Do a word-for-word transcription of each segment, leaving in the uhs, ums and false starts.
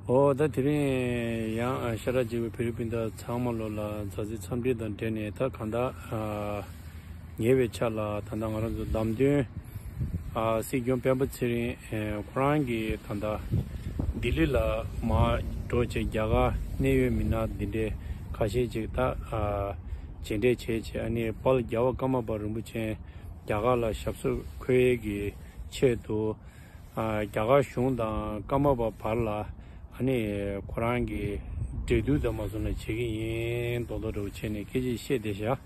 ཨོ་ད་དེ་རིང་ཡང་ཨ་ཤ་ཁྲག་གཅིག་པའི་བོད་རིགས་སྤུན་ཟླ་ཚང་མ་ལོ་ལ་མཛའ་བརྩེ་འཚམས་འདྲི་དང་འབྲེལ་ནས། ད་གང་ལྟར་ཨ་ཉེ་བའི་ཆར་ལ་ད་ལྟ་ང་རང་ཚོ་བདམས་ཐོན་ཨ་སྲིད་སྐྱོང་སྤེན་པ་ཚེ་རིང་ཨེ་ཁོ་རང་གིས་ད་ལྟ་ལྡི་ལི་ལ་མར་འགྲོ་བྱས། རྒྱ་གར་གནད་ཡོད་མི་སྣ་འདི་འདྲའི་ཁ་ཤས་ཅིག་ད་ཨ་མཇལ་འཕྲད་བྱས་བྱས། ཨ་ནི་དཔལ་རྒྱལ་བ་ཀརྨ་པ་རིན་པོ་ཆེ་རྒྱ་གར་ལ་ཞབས་སོར་འཁོད་ཡས་ཀྱི་ཆེད་དུ། ཨ་རྒྱ་གར་གཞུང་དང་ཀརྨ་པ་བར་ལ་ཨ་ནི་ཁོ་རང་གི་འབྲེལ་མཐུད་དང་མ་སོང་ན་བྱེད་ཀྱི་ཡིན་མདོག་མདོག་འདྲ་བོ་བྱས་ནས་སྐད་ཆ་བཤད་བསྡད་ཤག་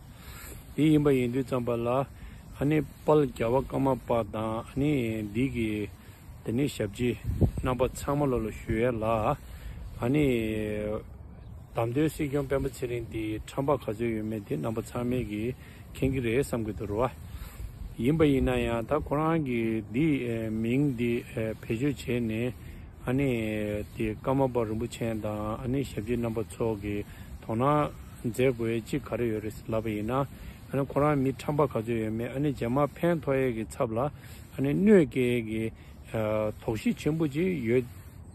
དེ་ཡིན་པ་ཡིན་དུས་ཙམ་པ་ལ་ཨ་ནི་དཔལ་རྒྱལ་བ་ཀརྨ་པ་དང་། ཨ་ནི་འདི་གི་དེ་ནི་ཞབས་ཕྱི་རྣམ་པ་ཚང་མ་ལོ་ལ་ཞུ་ཡས་ལ། ཨ་ནི་བདམས་ཐོན་སྲིད་སྐྱོང་སྤེན་པ་ཚེ་རིང་འདི་ཁྲམ་པ་ག་ཚོད་ཡོད་མེད་དེ་རྣམ་པ་ཚང་མས་ཀྱིས་མཁྱེན་གྱི་རེད་བསམ་གྱི་འདུག་རེད་བ། ཡིན་པ་ཡིན་ན་ཡང་ད་ཁོ་རང་གིས་འདི་ཨེ་མིང་འདི་ཨེ་བེད་སྤྱོད་བྱས་ནས། ཨ་ནི་དེ་ཀརྨ་པ་རིན་པོ་ཆེ་དང་ཨ་ནི་ཞབས་ཕྱི་རྣམ་པ་ཚོ་གིས་དོ་སྣང་མཛད་དགོས་ཡས་གཅིག་ག་རེ་ཡོད་རེད་ལབ་པ་ཡིན་ན། ཨ་ནི་ཁོ་རང་མི་ཁྲམ་པ་ག་ཚོད་ཡོད་མེད། ཨ་ནི་རྗེས་མ་ཕན་ཐོགས་ཡས་ཀྱི་ཚབ་ལ་ཨ་ནི་གནོད་སྐྱེལ་ཡས་ཀྱི་ཨ་དོགས་གཞི་ཆེན་པོ་ཅིག་ཡོད་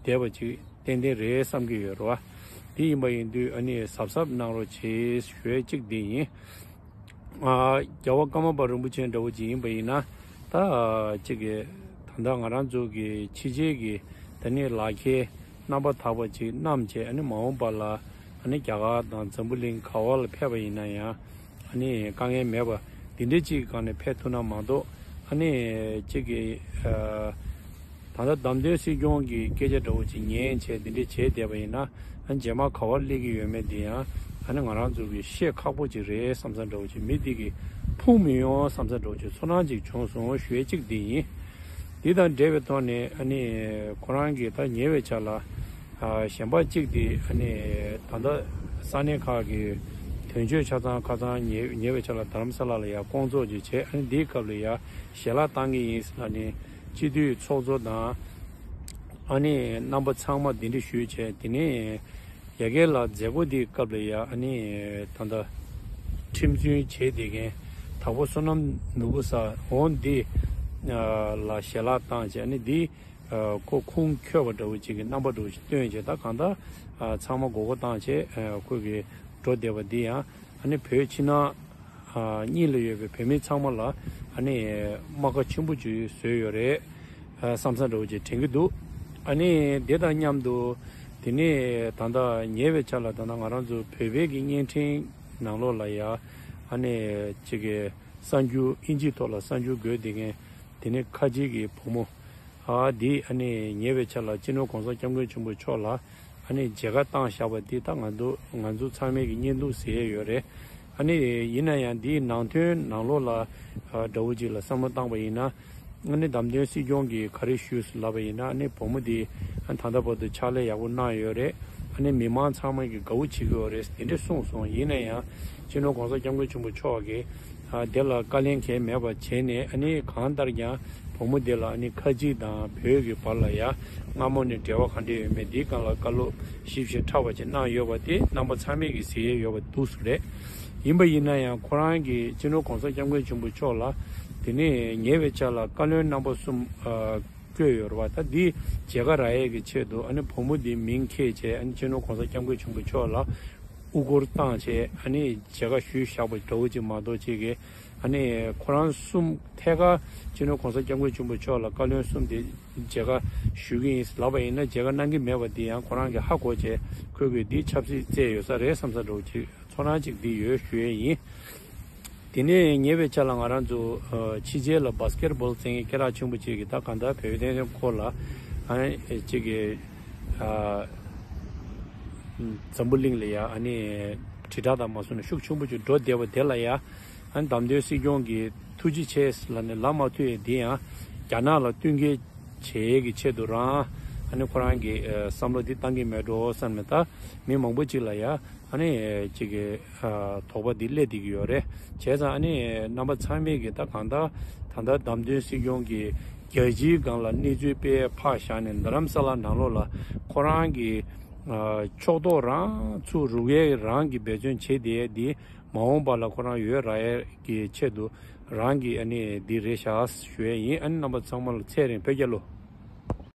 བསྡད་པ་ཅིག་ཏན་ཏན་རེད་བསམ་གྱི་ཡོད་རེད་བ། དེ་ཡིན་པ་ཡིན་དུས་ཨ་ནི་གཟབ་གཟབ་གནང་རོགས་བྱེད་ཞུ་ཡས་གཅིག་འདི་ཡིན། ཨ་རྒྱལ་བ་ཀརྨ་པ་རིན་པོ་ཆེ་འདྲ་བོ་ཅིག་ཡིན་པ་ཡིན་ན། ད་ཅིག་གི་ད་ལྟ་ང་རང་ཚོ་གི་ཕྱི་རྒྱལ་གྱི་ད་ནི་ལག་ཁྱེར་རྣམ་པ་དག་པ་ཅིག་བསྣམས་བྱས། ཨ་ནི་མ་འོངས་པ་ལ་ཨ་ནི་རྒྱ་གར་དང་འཛམ་བུ་གླིང་ག་བ་ལ་ཕེབས་པ་ཡིན་ན་ཡང་ཨ་ནི་དཀའ་ངལ་མེད་པ་འདི་འདྲའི་ཅིག་གི་སྒང་ནས་ཕེབས་ཐུབ་ན་མ་གཏོགས། ཨ་ནི་ཅིག་གི་ཨ་ད་ལྟ་བདམས་ཐོན་སྲིད་སྐྱོང་གི་སྐད་ཆ་འདྲ་བོ་ཅིག་ཉན་བྱས་འདི་འདྲ་བྱས་བསྡད་པ་ཡིན་ན། ཨ་རྗེས་མ་ག་བར་སླེབས་ཀྱི་ཡོད་མེད་འདི་ཡང་ཨ་ནི་ང་རང་ཚོ་གིས་ཤེས་ཁག་པོ་ཅིག་རེད་བསམ་བསམ་འདྲ་བོ་ཅིག་མི་འདི་གིས་ཕུང་མི་ཡོང་བསམ་བསམ་འདྲ་བོ་ཅིག་ཚོར་སྣང་ཅིག་བྱུང་སོང་ཞུ་ཡས་གཅིག་འདི་ཡིན། འདི་དང་འབྲེལ་བའི་ཐོག་ནས་ཨ་ནི་ཁོ་རང་གིས་ད་ཉེ་བའི་ཆར་ལ་ཨ་གཞན་པ་གཅིག་འདི་ཨ་ནི་ད་ལྟ་ས་གནས་ཁག་གི་དོན་གཅོད་ཆ་ཚང་ཁ་ཚང་ཉེ་ཉེ་བའི་ཆར་ལ་རྡ་རམ་ས་ལ་ལ་ཡར་སྐོང་ཚོགས་ཅིག་བྱས། ཨ་ནི་འདིའི་སྐབས་ལ་ཡར་ཞལ་ལག་བཏང་གི་ཡིན་ཟེར་ལབ་ནས་སྤྱི་འཐུས་ཚོགས་གཙོ་དང་ཨ་ནི་རྣམ་པ་ཚང་མ་གདན་འདྲེན་ཞུས་བྱས། དེ་ནས་ཡ་གི་ལ་མཛད་སྒོ་འདིའི་སྐབས་ལ་ཡ་ཨ་ནི་ད་ལྟ་ཁྲིམས་བཙུན་བྱས་བསྡད་མཁན་དྭགས་པོ་བསོད་ནམས་ནོར་བུ་ཟེར་འོང་འདི་ལ་ཞལ་ལག་བཏང་བྱས། ཨ་ནི་འདི་ཁོ་ཁུངས་འཁྱོལ་བ་འདྲ་བོ་ཅིག་གི་རྣམ་པ་འདྲ་བོ་ཞིག་སྟོན་བྱས། ད་གང་ལྟར་ཚང་མ་མགོ་སྐོར་བཏང་བྱས་ཁོ་གི་འགྲོ་བསྡད་པ་འདི་ཡང་ཨ་ནི་བོད་ཕྱི་ནང་གཉིས་ལ་ཡོད་པའི་བོད་མི་ཚང་མ་ལ་ཨ་ནི་རྨ་ཁ་ཆེན་པོ་ཅིག་བཟོས་ཡོད་རེད་བསམ་བསམ་འདྲ་བོ་ཅིག་དྲན་གྱི་འདུག་ཨ་ནི་དེ་དང་མཉམ་དུ་དེ་ནས་ད་ལྟ་ཉེ་བའི་ཆར་ལ་ད་ལྟ་ང་རང་ཚོ་བོད་པའི་གི་བརྙན་འཕྲིན་ནང་ལོགས་ལ་ཡ་ཨ་ནི་ཅིག་གི་གསར་འགྱུར་དབྱིན་ཇིའི་ཐོག་ལ་གསར་འགྱུར་འགོད་བསྡད་མཁན་དེ་ནས་ཁ་ཆེ་གི་བུ་མོ། ཨ་འདི་ཨ་ནི་ཉེ་བའི་ཆར་ལ་སྤྱི་ནོར་གོང་ས་སྐྱབས་མགོན་ཆེན་པོ་མཆོག་ལ་ཨ་ནི་མཇལ་ཁ་བཏང་བཞག་པ་འདི་ད་ང་ཚོ་ང་ཚོ་ཚང་མས་ཀྱི་བརྙན་ཐུང་གཟིགས་ཡས་ཡོད་རེད། ཨ་ནི་ཡིན་ན་ཡང་འདིའི་ནང་དོན་ནང་ལོགས་ལ་ཨ་འདྲ་བོ་ཅིག་ལ་བསམ་བློ་བཏང་པ་ཡིན་ན། ཨ་ནི་བདམས་ཐོན་སྲིད་སྐྱོང་གིས་ག་རེ་ཞུས་ལབ་པ་ཡིན་ན། ཨ་ནི་བུ་མོ་འདི་ཨ་ད་ལྟ་བར་དུ་ཕྱག་ལས་ཡག་པོ་གནང་ཡོད་རེད། ཨ་ནི་མི་མང་ཚང་མས་ཀྱི་དགའ་བོ་བྱེད་ཀྱི་ཡོད་རེད་དེ་འདྲ་གསུངས་སོང་། ཡིན་ན་ཡང་སྤྱི་ནོར་གོང་ས་སྐྱབས་མགོན་ཆེན་པོ་མཆོག་གིས་ཨ་དེ་ལ་བཀའ་ལན་གང་ཡང་མེད་པ་བྱས་ནས། ཨ་ནི་གང་ལྟར་ཀྱང་བུ་མོ་དེ་ལ་ཨ་ནི་ཁ་ཆེ་དང་བོད་ཀྱི་བར་ལ་ཡ་སྔ་མོ་ནས་འབྲེལ་བ་ག་འདྲ་ཡོད་མེད་འདིའི་སྒང་ལ་བཀའ་སློབ་ཞིབ་ཞིབ་ཕྲ་བ་ཅིག་གནང་ཡོད་པ་དེ་རྣམ་པ་ཚང་མས་ཀྱིས་གཟིགས་ཡས་ཡོད་པ་འདུག་སེ་རེད། ཡིན་པ་ཡིན་ན་ཡང་ཁོ་རང་གིས་སྤྱི་ནོར་གོང་ས་སྐྱབས་མགོན་ཆེན་པོ་མཆོག་ལ་དེ་ནས་ཉེ་བའི་ཆར་ལ་བཀའ་བློན་རྣམ་པ་གསུམ་ཨ་བསྐོས་ཡོད་རེད་བ། ད་འདི་མཇལ་ཁ་རག་ཡས་ཀྱི་ཆེད་དུ་ཨ་ནི་བུ་མོ་འདི་མིང་འཁྱེར་བྱས། ཨ་ནི་སྤྱི་ནོར་གོང་ས་སྐྱབས་མགོན་ཆེན་པོ་མཆོག་ལ་དབུ་སྐོར་བཏང་བྱས། ཨ་ནི་མཇལ་ཁ་ཞུས་བཞག་པ་འདྲ་བོ་ཅིག་མ་གཏོགས། ཅིག་གིས་ཨ་ནི་ཁོ་རང་གསུམ་ཐད་ཀར་སྤྱི་ནོར་གོང་ས་སྐྱབས་མགོན་ཆེན་པོ་མཆོག་ལ་བཀའ་བློན་གསུམ་དེ་མཇལ་ཁ་ཞུ་གི་ཡིན་ལབ་པ་ཡིན་ན། མཇལ་ཁ་གནང་གི་མེད་པ་འདི་ཡང་ཁོ་རང་གིས་ཧ་གོ་བྱས། ཁོས་གིས་འདི་ཆབ་སྲིད་རྩེད་ཡོད་ས་རེད་བསམ་ས་འདྲ་བོ་ཅིག་ཚོར་སྣང་ཅིག་འདི་ཡོད་ཞུ་ཡས་ཡིན། དེ་ནས་ཉེ་བའི་ཆར་ལ་ང་རང་ཚོ་ཨ་ཕྱི་རྒྱལ་ལ་བྷ་སི་ཀེ་ཊི་བྷོལ་རྩེད་མཁན་སྐད་གྲགས་ཆེན་པོ་ཅིག་གིས་ད་གང་ལྟར་བོད་བསྟན་འཛིན་ཁོ་ལ་ཨ་ནི་ཅིག་གིས་ཨ་འཛམ་བུ་གླིང་ལ་ཡ་ཨ་ནི་དྲིལ་བསྒྲགས་དང་མ་སོང་ན་ཤུགས་ཆེན་པོ་ཅིག་འགྲོ་བསྡད་པ་དེ་ལ་ཡ་ཨ་ནི་བདམས་ཐོན་སྲིད་སྐྱོང་གིས་ཐུགས་རྗེ་ཆེ་ལབ་ནས་ལབ་མ་ཐུབ་ཡས་འདི་ཡང་རྒྱ་ནག་ལ་བསྟུན་མཁས་བྱེད་ཡས་ཀྱི་ཆེད་དུ་རང་ཨ་ནི་ཁོ་རང་གིས་ཨ་བསམ་བློ་འདི་བཏང་གི་མེད་འགྲོ་བསམ་ནས། ད་མི་མང་པོ་ཅིག་ལ་ཡ་ཨ་ནི་ཅིག་གི་ཨ་དོགས་པ་འདི་སླེབས་བསྡད་ཀྱི་ཡོད་རེད། བྱས་ཙང་ཨ་ནི་རྣམ་པ་ཚང་མས་ཀྱི་ད་གང་ལྟར་ད་ལྟ་བདམས་ཐོན་སྲིད་སྐྱོང་གིས་རྒྱལ་སྤྱིའི་སྒང་ལ་གནས་ཚུལ་སྤེལ་ཕར་བཞག་ནས། རྡ་རམ་ས་ལ་ནང་ལོགས་ལ་ཁོ་རང་གི་ཨ་ཕྱོགས་གཏོགས་རང་ཚུར་རུག་ཡས་རང་གི་འབད་བརྩོན་བྱེད་བསྡད་ཡས་འདི་མ་འོངས་པ་ལ་ཁོ་རང་ཡོད་རག་ཡས་ཀྱི་ཆེད་དུ་རང་གི་ཨ་ནི་འདི་རེད་ཤག་ཞུ་ཡས་ཡིན། ཨ་ནི་རྣམ་པ་ཚང་མ་ལ་ཚེ་རིང་བོད་རྒྱལ་ལོ།